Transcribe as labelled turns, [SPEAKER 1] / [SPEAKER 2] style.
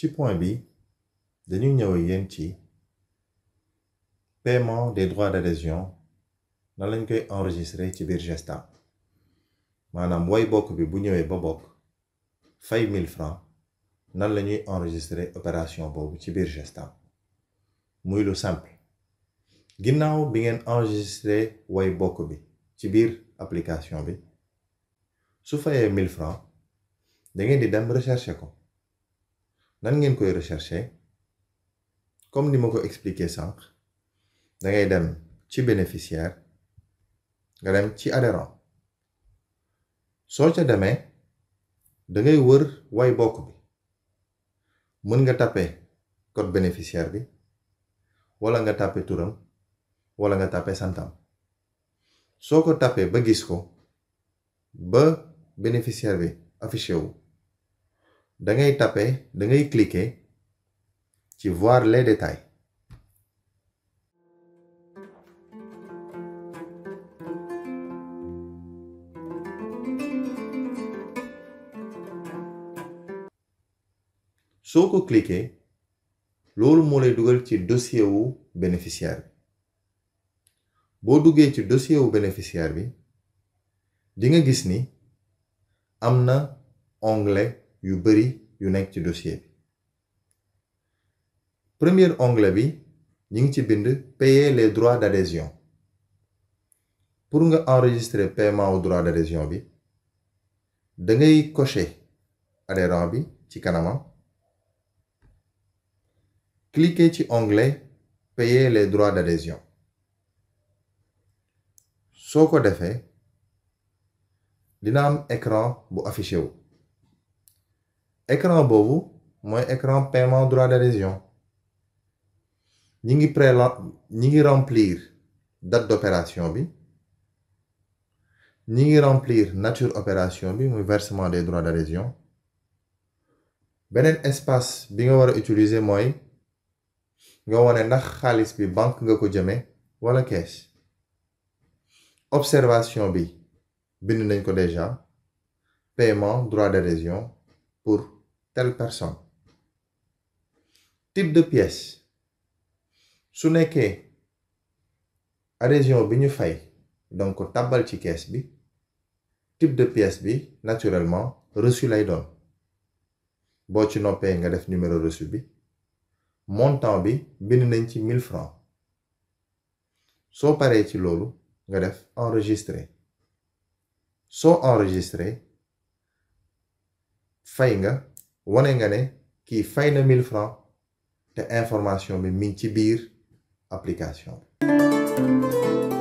[SPEAKER 1] ci point bi dañu ñëw yéen ci paiement des droits d'adhésion nan lañ koy enregistrer ci biir Gestam maanaam way bokk bi bu ñëwee ba bokk fay 1000 francs nan la ñuy enregistrer opération boobu ci biir Gestam muy lu simple ginnaaw bi ngeen enregistrer way bokk bi ci biir application bi su fayee 1000 francs da ngeen di dem rechercher ko nan ngeen koy rechercher comme ni ma ko expliqué sànq da ngay dem ci bénéficiaire nga dem ci adhérent soo ca demee da ngay wër way bokk bi mën nga taper code bénéficiaire bi wala nga taper turam wala nga taper santam soo ko taper ba gis ko ba bénéficiaire bi affiché wu da ngay cliquer ci voir les détails soo ko cliquer loolu moo lay dugal ci dossier wu bénéficiaire bi boo duggee ci dossier wu bénéficiaire bi di nga gis ni am na onglet yu bari yu nekk ci dossier bi premier onglet bi ñu ngi ci bind payer les droits d'adhésion pour nga enregistrer paiement au droit d'adhésion bi da ngay cocher adhérent bi ci kanamam cliquez ci onglet payer les droits d'adhésion soo ko defee dina am écran bu affiché wu écran boobu mooy écran paiement droit d'adhésion ñi ngi remplir date d'opération bi ñi ngi remplir nature opération bi muy versement des droits d'adhésion beneen espace bi nga war a utiliser mooy nga wane ndax xaalis bi banque nga ko jëme wala cash observation bi bind nañ ko déjà paiement droit d'adhésion pour telle personne type de pièce su nekkee adhésion bi ñu fay donc ko tàbbal ci caisse bi type de pièce bi naturellement reçu lay doon boo ci noppee nga def numéro reçu bi montant bi bind nañ ci 1000 francs soo paree ci loolu nga def enregistrer soo enregistrer fay nga wane nga ne kii fay na 1000 francs te information bi mi ngi ci biir application bi